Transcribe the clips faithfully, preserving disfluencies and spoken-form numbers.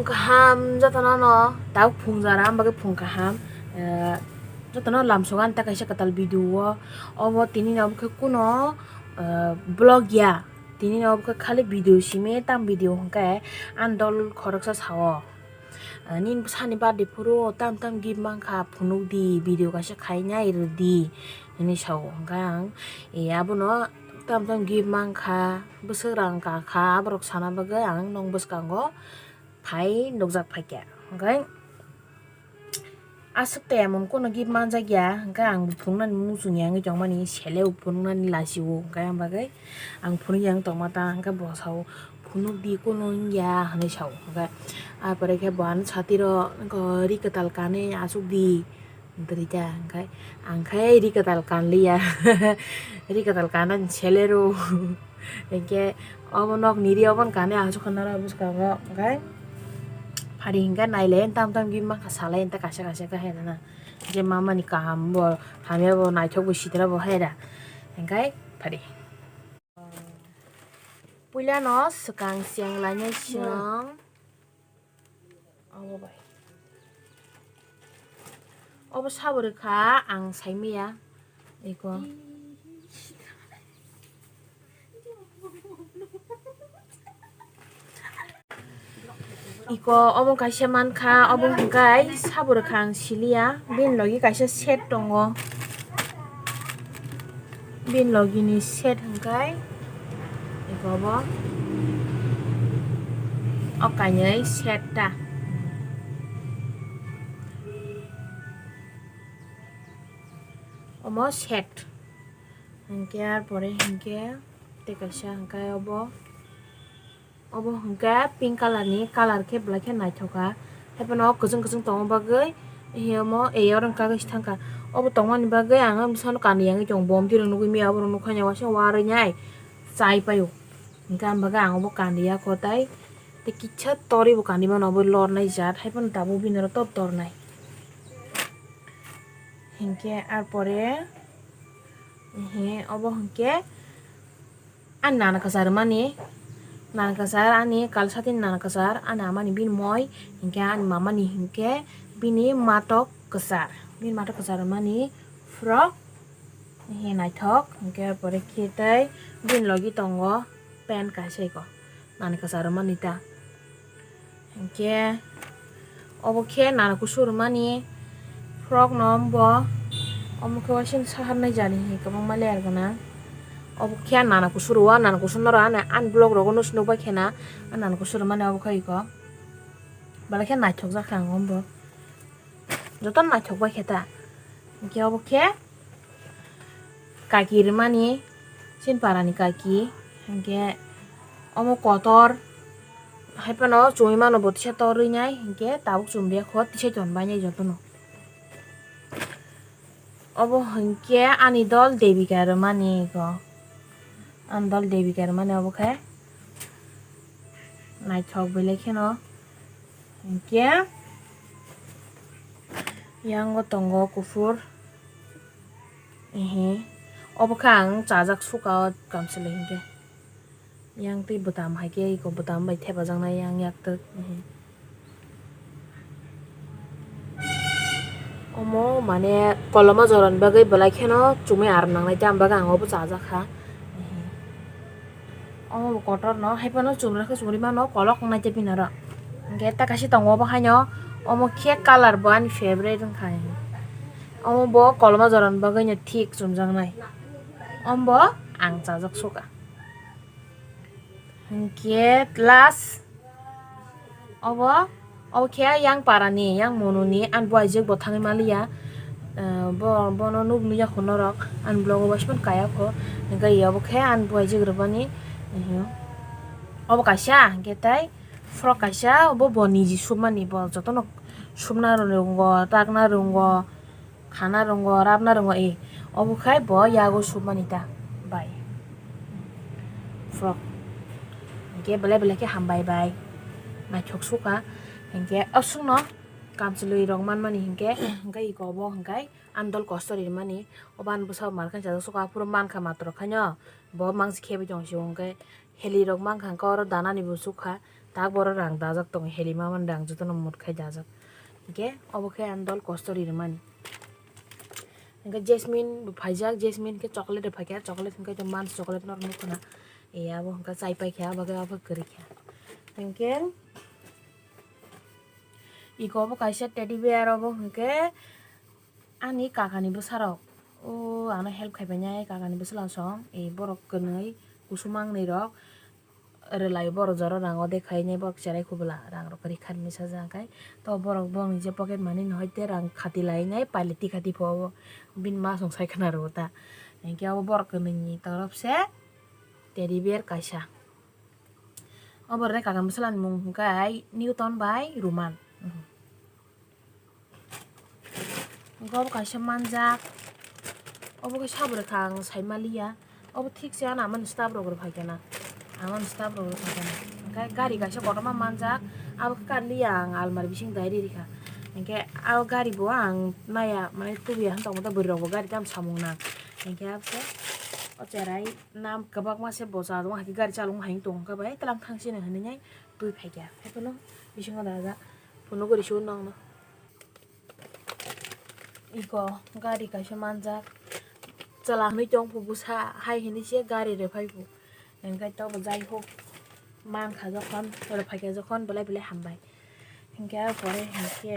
Kaham jotono no tabuk phung jora, ang bagwi phung kaham. Eh, jotono lamsogo ang ta kaisa kwtal video o. Obo tini no obo khe kuno, eh, vlog ya. Tini no obo khe khali video simi, tam video hwnkhe ang dol khoroksa sao. Ah, nini bwsani birthday phuru tam tam gift mankha, phunuk di, video kaisa khainai rwdi, hinwi sao. Hwnkhe ang, eh, abono tam tam gift mankha, bwswk rang kakha, aborok sana bagwi ang nong bwskango phai nukjak phaikha. Hwnkhe aswk ta emon kono gift manjakya, hwnkhe ang bo phunuknani muchungya wngwi tongmani, sele bo phunuknani lasio, hwnkhe ang bagwi ang phunukya wng tongma ta, hwnkhe bo sao, "Phunuk di, kono wngya," hinwi sao. Hwnkhe ah pore khe bo ano satiro, "Ri kwtal kanwi achuk di," hinwi ta, hwnkhe ang khe ri kwtal kanliya, ri kwtal kanani selero. Hwnkhe obo nokni ri obo kanwi achuk kha norok bwskango, hwnkhe phari hwnkhe nailai tam tam gift mankha, salai ta kaisa kaisa khe hai rwna. Je mamani kaham bo, hamya bo, naithok bo, sitra bo hai da. Hwnkhe phari. Puila no swkang seng lainai song. Obo bai. Obo sabo rwkha ang saimaya. Eko. Iko omo kaisa mankha, obo hwnkhe sabo rwkha ang siliya. Bini logi kaisa set tongo. Bini logi ni set hwnkhe iko bo o kainwi set ta. Omo set hwnkhe, ar pore hwnkhe tei kaisa hwnkhe obo. Obo hwnkhe pink colour ni, colour khe belai khe naithok kha. Haiphano kwchwng kwchwng tongma bagwi, eh, omo, eh, oro wngkha khe thangkha. Obo tongmani bagwi ang bwsano kanwi yangwi tongo, bomti rok nugwi maya, oborok nukha ya, uansukhe warwi nai chai paio. Hwnkhe ang bagwi ang obo kanwi ya kho tai, tei kisa torwi bo kanwi mano, obo lornai jat, haiphano tabuk bini oro top tornai. Hwnkhe ar pore, eh, obo hwnkhe. Ani nana kwchar mani, nana kwchar ani kal sati nana kwchar, ani amani bini moi, hinkhe ani mamani hinkhe bini matok kwchar, bini matok kwchar mani frock, he naithok, hinkhe pore khe tei bini logi tongo pant kaisa eko, nana kwchar mani ta. Hinkhe obo khe nana kusu rwmani frock no bo, omo khe waisa sahar nai jani hi kwbangma layer gwnang. Obo khe nana kusu rwo, nana kusu norok ani, ani vlog rogo nw nukbai khena, ani nana kusu rwmani obo khe iko belai khe naithok jak kha ang omo bo, jotono naithok bai khe ta. Hinkhe obo khe kaki rwmani, chini parani kaki, hinkhe omo kotor, haiphano chumui mano bo tisa torwi nai, hinkhe tabuk chumliya kho, tisai tonbai nai jotono. Obo hinkhe ani dol Devika rwmani go, ani dol Devika rwmani obo khe naithok belai kheno. Hinkhe yango tongo kuphur. Ehe. Obo khe ang chajak suka o kamchwlwi hinkhe. Yang tei bwtam hai khe eko bwtam bai thepajaknai yang yaktwk. Ehe. Omo mane koloma jorani bagwi belai kheno chumui aram nangnai, tei ang bagwi ang obo chajak kha. Omo bo kotor no, hai phano chumra khe chumri mano, kolok wngnai tei bini oro. Hinkhe ta kaisa tongo obo haino, omo khe colour bo ani favorite wngkha. Omo bo koloma jorani bagwi no thik chumjaknai. Omo bo ang chajak suka. Hinkhe last obo, obo khe yang parani, yang mononi, ani buaijwk bo thangwi manliya. Ah, bo, bono nuk nukya kho norok, ani vlog o waisa phano kaya kho. Hinkhe obo khe ani buaijwk rwmani, ehe, obo kaisa, hinkhe tei frock kaisa, obo bo niji supmani, bo jotono supna rwngo, takna rwngo, khana rwngo, rabna rwngo, e, obo khai bo yago supmani ta bai frock. Hinkhe belai belai khe hambai bai, naithok suka. Hinkhe aswkno kamchwlwi rok manmani hinkhe, hinkhe iko bo hinkhe ani dol kosto rimani, obo ani bwsa bo malkhani chajak suka, aphuru mankha matwrwk khaino bo mangsi khebai tongsi hinkhe heli rok mankha hinkhe oro danani bo sukha. Tak boro rang dajak tongo, helima mani rang jotono mut khai dajak. Hinkhe obo khe ang dol kosto ri rwmani. Hinkhe Jasmine bo phaijak, Jasmine khe chocolate rw phaikha, chocolate hinkhe to mans chocolate no nukho na. E abo hinkhe chai paikha, abo khe abo kwrwikha. Hinkhe iko obo kaisa teddy bear, obo hinkhe ani kakani bwsarok. O ano help khaibainai kakani bwsala song, e borok kwnwi kusuma wngnwi rok. Rwlai borok jora rango de khainai borok cherai kubula rang rok kwrwi kharmisa jang khai to borok bongni je pocket money no hoite rang khati lainai paileti khati pho obo bini ma song sai khwna rwo ta hinkhe obo borok kwnwi ni torop se teddy bear kaisa obo rwlai kakam bwsala ni mung hwnkhe Newton bai Roman. Obo kaisa manjak, obo khe sabo rwkha ang sai maliya, obo thik se ano amani staff rok rw phaikha na, amani staff rok rw phaikha na, hwnkhe gari kaisa kotorma manjak, abo khe karliya ang almari bising dai ri rikha, hinkhe abo gari bo ang naiya mane tubuya hwn tongma tei bwrwi rok bo gari tamo samung nang, hinkhe abo khe o cherai nam kwbangma se bo cha tongma hai khe gari chalokma hai wng tong kha bai tlang thang sini hinwi nai twi phaikha, haiphano bisingo da da phunuk gari se o nang no. Iko gari kaisa manjak, chwla hinwi tongphu bwsa hai hinwi se gari rw phaiphw, hinkhe tobo jai hok mankha jokhon rw phaikha jokhon belai belai hambai, hinkhe ah pore hinkhe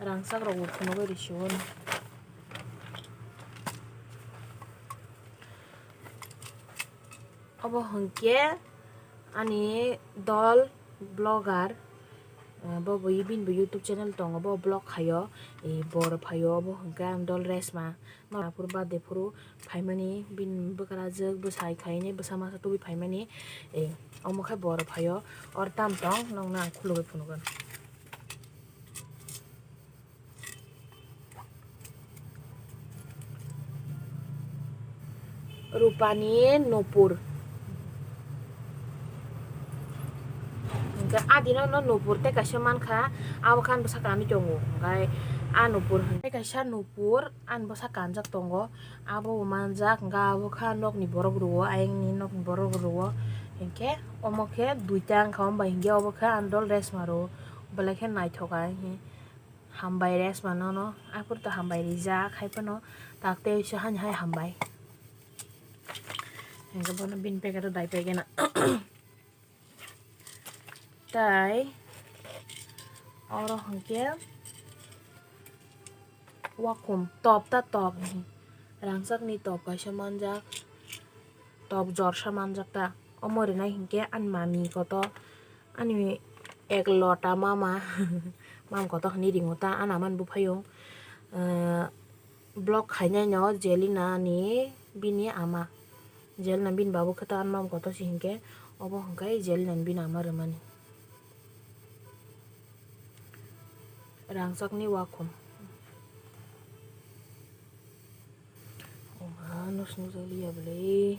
rangchak rokbo phunugwi rw sio. Obo hwnkhe ani dol vlogger, eh, bo bo bini bo YouTube channel tongo, bo vlog khaio, eh, bo rw phaio, obo hwnkhe ani dol Resma, no aphuru birthday phuru phaimani, bini bwkrajwk bwsai khaini bwsa masa tubui phaimani, eh, omo khe bo rw phaio, or tam tong nokno ang khulugwi phunukgwn. Rupani Nupur. Hwnkhe adino no Nupur tei kaisa mankha, abo khe ani bwsa kanwi tongo. Hwnkhe a Nupur hwn-, tei kaisa Nupur ani bwsa kanjak tongo. Abo bo manjak, hwnkhe abo kha nokni borok rwo, ayangni nokni borok rwo. Hinkhe omo khe duita wngkha, omo bai hinkhe obo khe ani dol Resma rwo. Belai khe naithok ai. Hambai Resma nono, aphuru to hambai rijak, hai phano tak tei se hani hai hambai. Hingke bono bini packet o dai paigena. Tai oro hingke wakhum top ta top, rangchakni top kaisa manjak, top jorsa manjak ta. Omo rinai hingke ani mami koto, ani ek lota mama, mam koto hinui ringo ta, ani ama ni buphaiyung, eh, block khainai no Jelina ni bini ama, Jelina bini babu khe ta ani mam koto si hingke, obo hingke Jelina ni bini ama rwmani. Rangchakni wakhum. Oha, no swngjak liya bwlwi.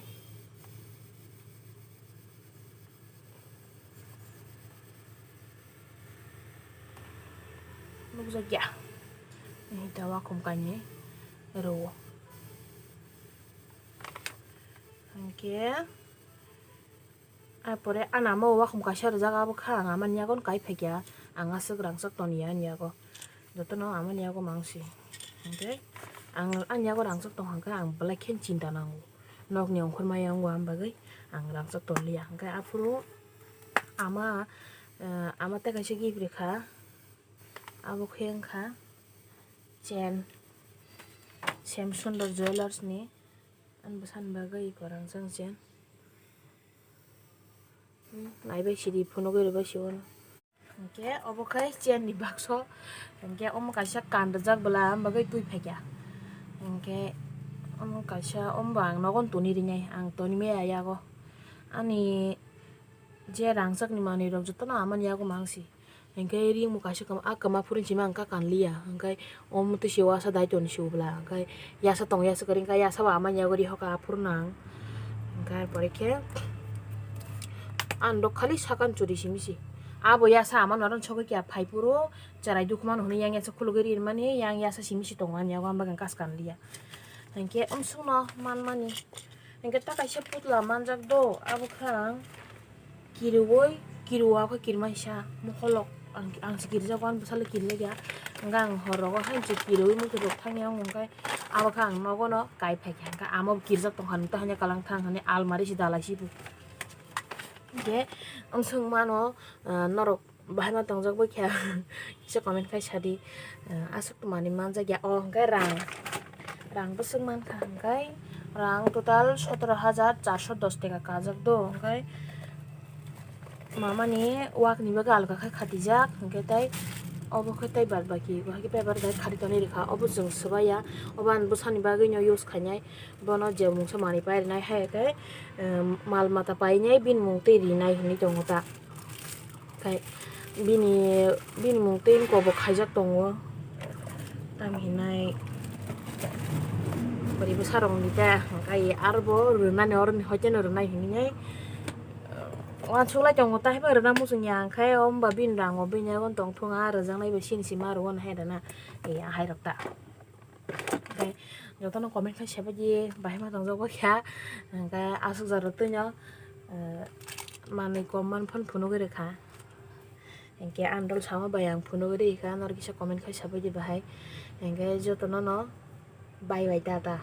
Nukjakya. Ni ta wakhum kainwi rwo. Hingke. Ar pore ani ama o wakhum kaisa rijak, abo kha ang ama ni yago no kai phaikha, ang aswk rangchak toniya ani yago, jotono ama ni yago mang si. Hingke ang ani yago rangchak tong kha, ang belai khe chinta nango, nokni ongkhorma ya wngo, aboni bagwi ang rangchak tonliya. Hingke aphuru ama, eh, ama tei kaisa gift rikha, abo khe wngkha chain, Shyam Sundar Jewellers ni, ani bwsani bagwi kwrwng chain. Hmm, naibai sidi phunugwi rwbai se uano. Hingke obo khe chain ni bakso. Hingke omo kaisa kan rijak bwla, am bagwi twi phaikha. Hingke omo kaisa, omo bo ang nogo toni rinai, ang toni maya yago. Ani je rangchakni manwi rok jotono amani yago mang si. Hingke ring bo kaisa kwma, a kwma phuru simi ang kha kanliya. Hingke omo twi se wasa daiton se ubla. Hingke yasa tong yasa kwrwi, hingke yasa bo amani yago ri hoka aphuru nang. Hingke ar pore khe ang dok khali sakan churi simi si. Abo yasa amani oro sogwi kya phai phuru cherai dukhu mano hwnwi yang yasa khulugwi ri mani yang yasa simi si tongo ani yago, ang bagwi kas kanliya. Hingke omsongno manmani. Hingke ta kaisa putla manjak do, abo khe ang Kiriwi, kiriwa khe kirima kisa mokholok ang, ang se kirijak, ani bwsalo kirijak ya. Hwnkhe ang hor rogo hai se kiriwi muitu rok thangya wng, hwnkhe abo khe ang nogo no kai phaikha, hwnkhe amo bo kirijak tongkha, nwng ta hanya kalang thang hwnwi almari se dalai se bo. Hwnkhe ang swng mano, ah, norok bahai ma tongjak bai kha kisa comment khai sadi, ah, aswk manwi manjak ya. O hwnkhe rang, rang bwswk mankha hwnkhe rang total sotoro hajar charso dos taka kajak do, hwnkhe mamani wakni bagwi alga khai khatijak, hwnkhe tei obo khe tei bad baki bo hai khe paper bai khati tonwi rwkha, obo chwng swbaiya, obo ani bwsani bagwino use khainai, bono je mungsa manwi pai rwnai hai khe, em, mal mata painai bini mung twi rinai hinwi tongo ta. Khai bini, bini mung tei wngkha bo khaijak tongo. Tamo hinai bwrwi bwsarok ni ta hwnkhe arbo rwnani oroni hoiteno rwnai hinwi uansuk lai tongo, ta haiba rwna muchung ya hwnkhe o wngba bini rango bini abo tong thung a rwjaknai bai sini sima rwo hai rwna ya hai rok ta. Hwnkhe jotono comment khai sebaidi bahai ma tongjak bai kha, hwnkhe aswk jora twino, eh, manwi kom man phano phunugwi rwkha. Hwnkhe ang dol sama bai ang phunugwi rwkha, norok kisa comment khai sabaidi bahai. Hwnkhe jotono no bye bye tata.